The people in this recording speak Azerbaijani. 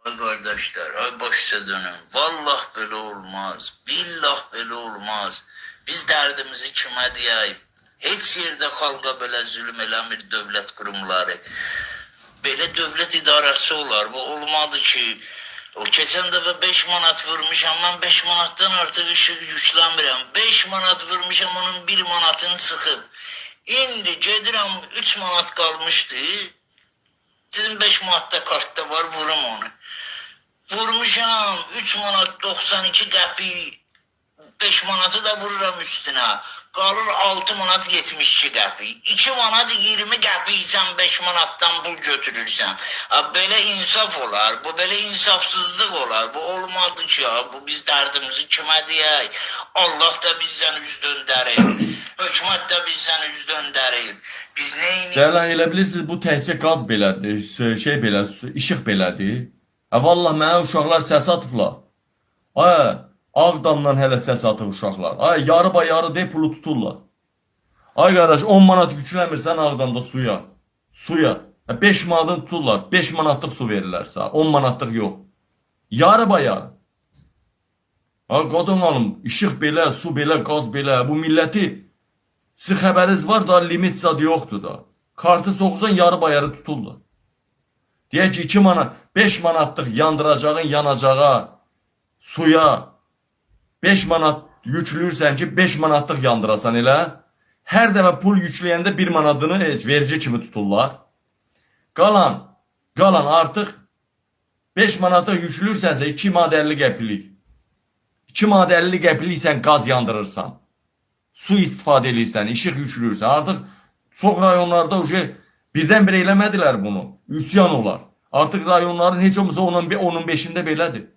Ay qardaşlar, ay başa dönün. Vallah belə olmaz. Billah belə olmaz. Biz dərdimizi kimə deyək? Heç yerdə xalqa belə zülm eləmir dövlət qurumları. Belə dövlət idarəsi olar. Bu olmadı ki, o keçən dəfə 5 manat vurmuşam, mən 5 manatdan artıq işıq yükləmirəm. 5 manat vurmuşam, onun 1 manatını çıxıb. İndi gedirəm 3 manat qalmışdı. Sizin 5 manatda kartda var, vurum onu. Vurmuşam 3 manat 92 qəpik, 5 manatı da vururam üstünə. Qalır 6 manat 72 qəpik. 2 manat 20 qəpik sən 5 manatdan pul götürürsən. Ha, belə insaf olar, bu belə insafsızlıq olar. Bu olmadı ki, ha, bu biz dərdimizi kimə deyək? Allah da bizdən üz döndərib. Hökumət də bizdən üz döndərib. Biz nə edirik? Gələn elə bilirsiniz bu təkcə qaz belədir, şey belə, işıq belədir. Hə vallah mənə uşaqlar səs atıblar. Ay, Ağdamdan hələ səs atır uşaqlar. Ay, yarı ba yarı deyə pulu tuturlar. Ay qardaş, 10 manat yükləmirsən Ağdamda suya. Suya. Hə, 5 manatını tuturlar. 5 manatlıq su verirlər sənə. 10 manatlıq yox. Yarı ba yarı. Ha qadın xanım, işıq belə, su belə, qaz belə. Bu milləti sizin xəbəriniz var da limit zad yoxdur da. Kartı soxsan yarı bayarı tuturlar. Deyək ki 2 manat, 5 manatlıq yandıracağın yanacağa, suya 5 manat yükləyirsən ki 5 manatlıq yandırasan elə. Hər dəfə pul yükləyəndə 1 manatını heç vergi kimi tuturlar. Qalan artıq 5 manatlıq yükləyirsənsə 2 manat 50 qəpiklik. 2 manat 50 qəpiklik sən qaz yandırırsan. Su istifadə eləyirsən, işıq yükləyirsən. Artıq çox rayonlarda uje birdən-birə eləmədilər bunu. Üsyan olar. Artıq rayonların heç olmasa 10-15-ində belədir.